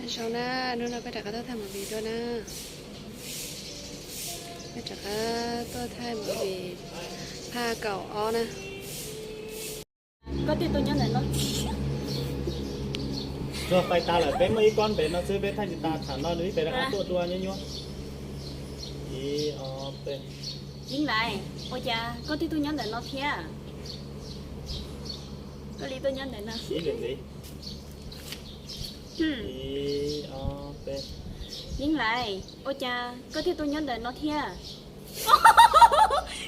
Nyob zoo na, hnub no peb rov qab tuaj thaij movie dua na. Peb rov qab tuaj thaij movie phaj kaum ob na. Koj thiaj tuaj nyob ntawm no. Tsuag pais tas lawm, peb muaj ib kob ntev no xwb, peb thaij tsis tas, tham no nws ib pem rov qab tuaj dua nyuaj nyuaj. Ib, ob, peb. Yeeb Lais, ua cas koj thiaj tuaj nyob ntawm no thiab? Koj li tuaj nyob ntawm no. Ib, ob, peb. Yeeb Lais, ua cas koj thiaj tuaj nyob ntawm no thiab?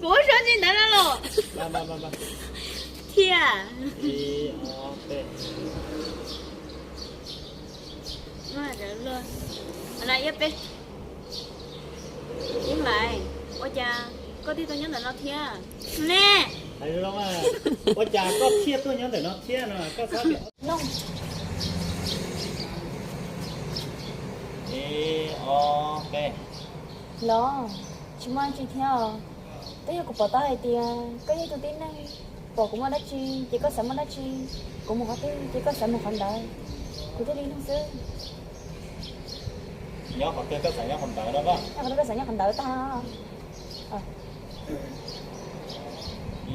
Kuv ua suab ntsis ntawd no los. Thiab. Ib, ob, peb. Yeeb Lais, ua cas koj thiaj tuaj nyob ntawm no thiab? Ne. Ua cas koj thiaj tuaj nyob ntawm no thiab no, koj txhob tias. Ib, ob, peb. Los, tsis muaj dab tsi thiab os. Twb yog kuv pom tau hais tias koj yog ib tug tib neeg, pom kuv muaj dab tsi ces koj xav muaj dab tsi, kuv mus qhov twg ces koj xav mus qhov ntawd, kuv thiaj li nug xwb. Nyob qhov twg koj xav nyob qhov ntawd no. Nyob qhov twg koj xav nyob qhov ntawd tag.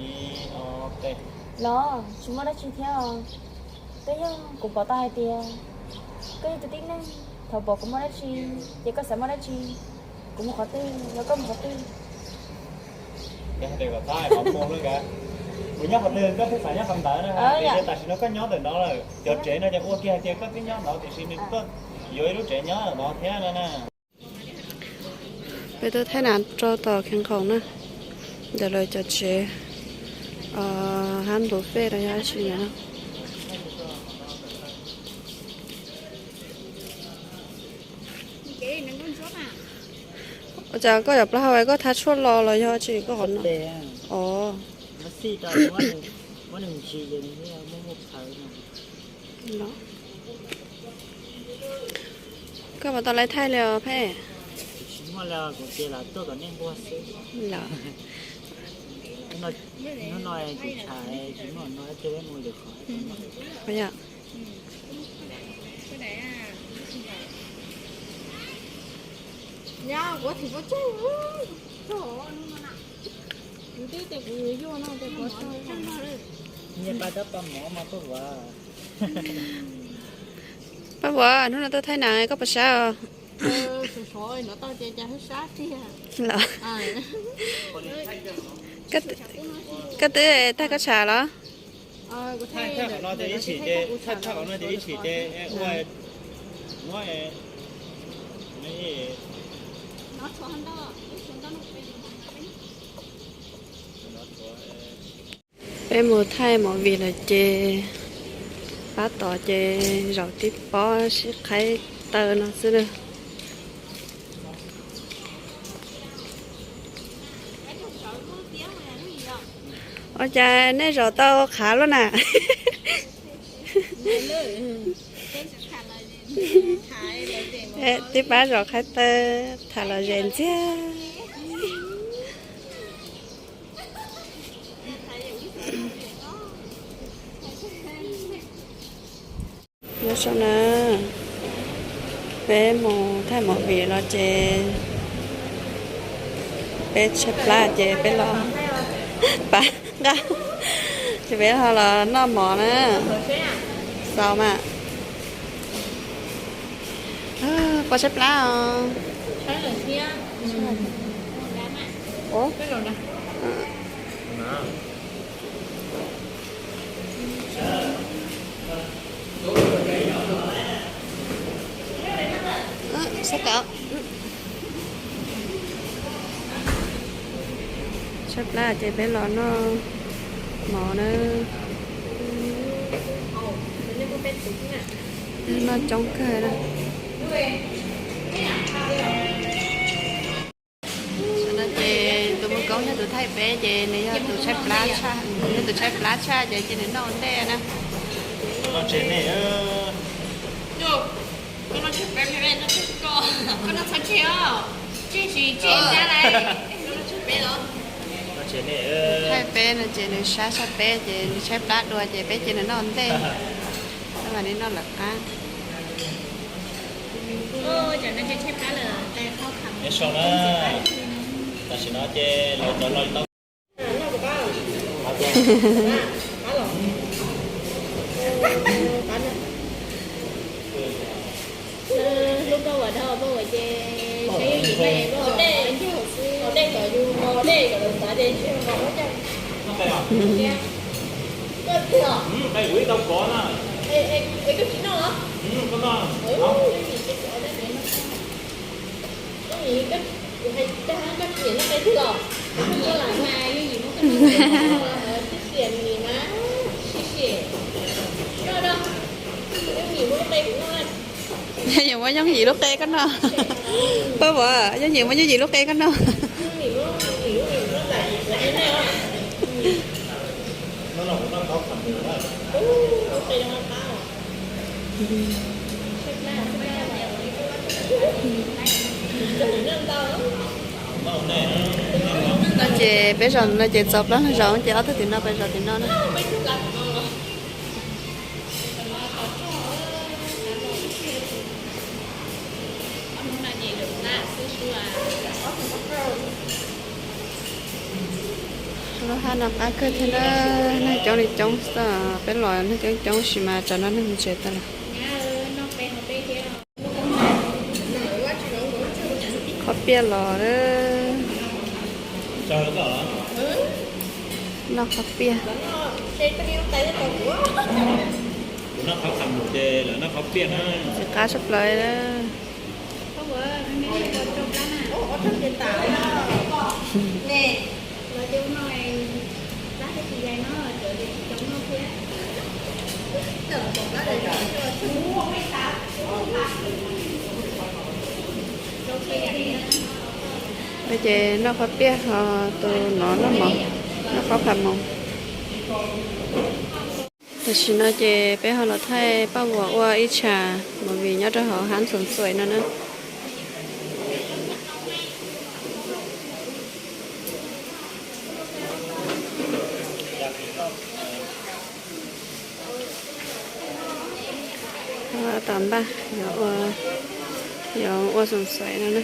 Ib, ob, peb. Los, tsis muaj dab tsi thiab os. Twb yog kuv pom tau hais tias koj yog ib tug tib neeg, thaum pom kuv muaj dab tsi ces koj xav muaj dab tsi, kuv mus qhov twg los koj mus qhov twg. Kuv nyob qhov twg koj thiaj xav nyob qhov ntawd na. Tiam sis tam sim no koj nyob ntawm no lawm, cov tsev no ces ua kiag hais tias koj twb nyob no tiam sis nws tuaj yuav ib lub tsev nyob ntawm no thiab no na. Peb tuaj thaij nas rau tom Kheev Khoom na, ntawm lawv cov tsev, hab npus fej los yog dab tsi no. Ua cas koj yuav plaub hau koj thab tshuaj los los yog tsis koj qhov no? Os. Koj puas tau laiv thaij li os Phej? Los. Paj Vuam, hnub no tuaj thaij nas koj puas sab os? Los, koj twb tag koj tshav los? Thaij qhov no ces ib chim ces, thaij qhov no ces ib chim ces ua muab. Peb mus thaij movie lawm ces pab tod ces zaum tib pob sib qhaib taw no xwb na. Ua cas nej zaum tau qhav luaj na? Tib pab zaum qhaib taw, tham lom zem ntxiag. Nyob zoo na, peb mus thaij movie los ces peb tshaib plab ces peb los pab nqa, ces peb ho los noj mov na. Xaus mas. Puas tshaib plab os? Tshaib plab ces peb los noj mov na. Noj coob kawg na. Tam no ces tus mus koob yog tus thaij peb ces nws yog tus tshaib plab tshaj, yog tus tshaib plab tshaj ces cia nws noj ua ntej na. Koj noj tsheb peb, koj noj tsheb os, tsis tsis tsis ntag lauj. Thaij peb no ces nws sab tshaj peb ces nws tshaib plab dua ces peb cia nws noj ua ntej. Noj mas nws noj lawv qab. Nyob zoo na, tam sim no ces lawv rov los tau. Hlub koj ua dog koj ua ces saib yooj yim koj es koj dej kom yus mos dej kom lawv xav ces ntshe mos ua cas. Koj twg os? Koj tsis noj los? Koj nim, kuv hais koj, koj tsis nyiam noj qe twg los? Koj lam mas yooj yim muab koj noj. Tsis xiam nim mas, tsis xiam. Noj, noj. Yooj yim muab lub qe kuv noj. Yooj yim muab yooj yim lub qe koj noj. Paj Vuam, yooj yim muab yooj yim lub qe koj noj. No ces peb zaum no ces txaus plaub leeg zaum ces ob tug tim no peb zaum tim no na. Lub hab no qab kawg thiab na, neeg coob li coob xwb, peb los neeg coob coob sis mas tsam no neeg mus tsev tas lawm. Qhob piaj los, noj qhob piaj. Txiv qab tshaj plaws. Peb ces noj qhob piaj ho tus no noj mov, noj qhob pha moos. Tam sim no ces peb ho los thaij Paj Vuam ua ib tsha movie nyob rau hauv hab xoom xuaim no na. Tom npaj yuav ua xoom xuaim no na.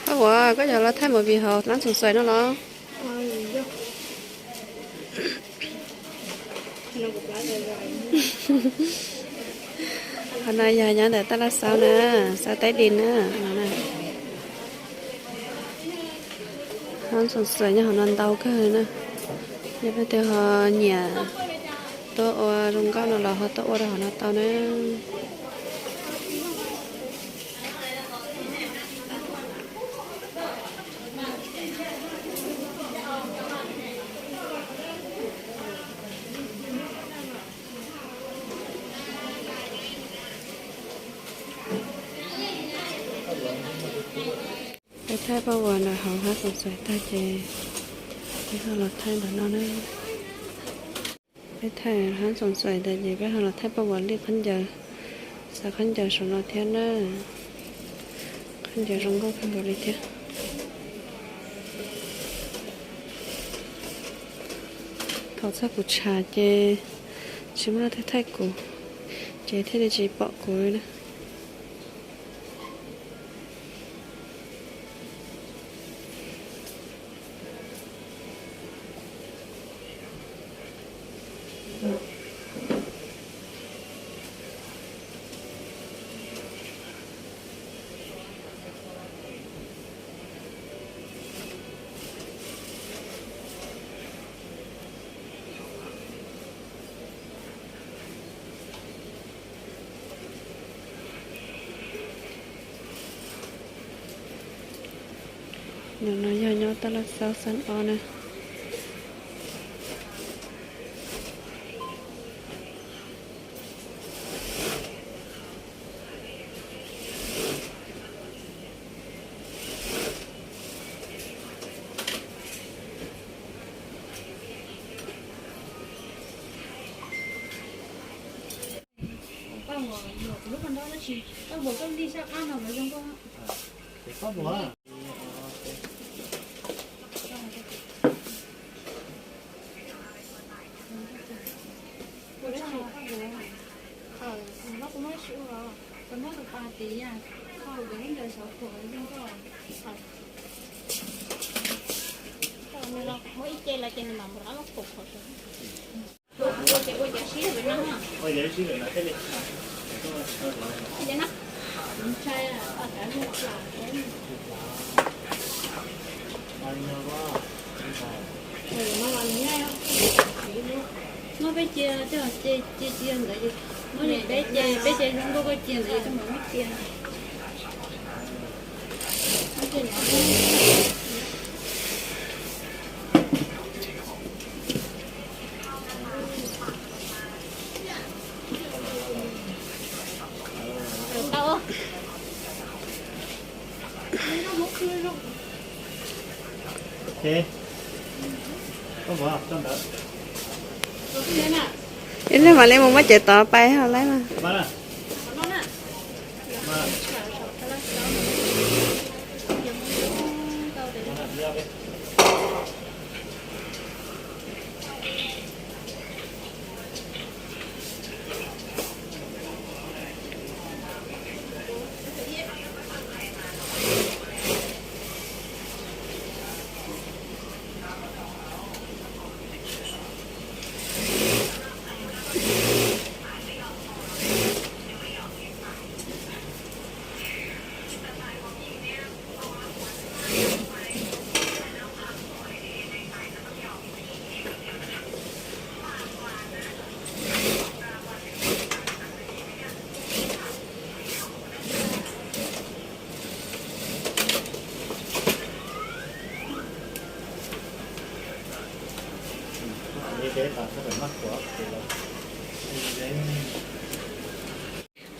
Paj Vuam, koj yuav los thaij movie hauv hab xoom xuaim no los? Qhov no yog nyob ntawm Taj Laj Xauv na, Xauv Taib Dis na. Hab xoom xuaim nyob hauv no ntau kawg na. Yog leej twg ho nyiam tuaj ua zoo nkauj no los ho tuaj ua rau hauv no tau na. Peb thaij Paj Vuam ntawm hauv hab xoom xuaim tag ces peb ho los thaij ntawm no na. Peb thaij hab xoom xuaim tag ces peb ho los thaij Paj Vuam lij khaub ncaws, xav khaub ncaws saum no thiab na. Khaub ncaws zoo nkauj kawg nkaus li thiab. Thaum txog kuv tshav ces tsis muaj leej twg thaij kuv, ces thiaj li tsis pom kuv li na. Ntawm no yog nyob Taj Laj Xauv xab ob na. Paj Vuam, kuv lub paj ntaub dab tsi? Paj Vuam, koj li sab qab no lawv zoo nkauj. Muab peb cia, cia cia ntawd, muab peb ces peb ces zoo nkauj koj cia ntawd, koj mam muab cia. Ib pliag mam li mus muab cev tod pais ho laib mas.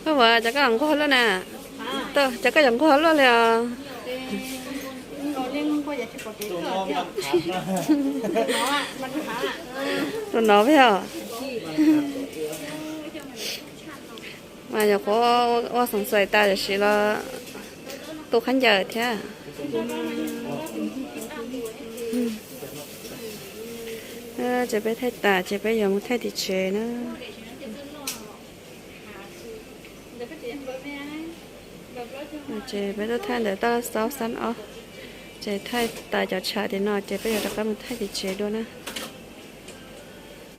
Koj ua cas koj nquag luaj na? Cas koj yuav nquag luaj li os? Tus no peb os. Mas nyuam qhuav ua xoom xuais tas tiam sis los tu khaub ncaws thiab. Ces peb thaij tas ces peb yuav mus thaij tim tsev na. Ces peb tuaj thaij ntawm toj xaub xab ob, ces thaij tas cov tsham tim no ces peb yuav rov qab mus thaij tim tsev dua na.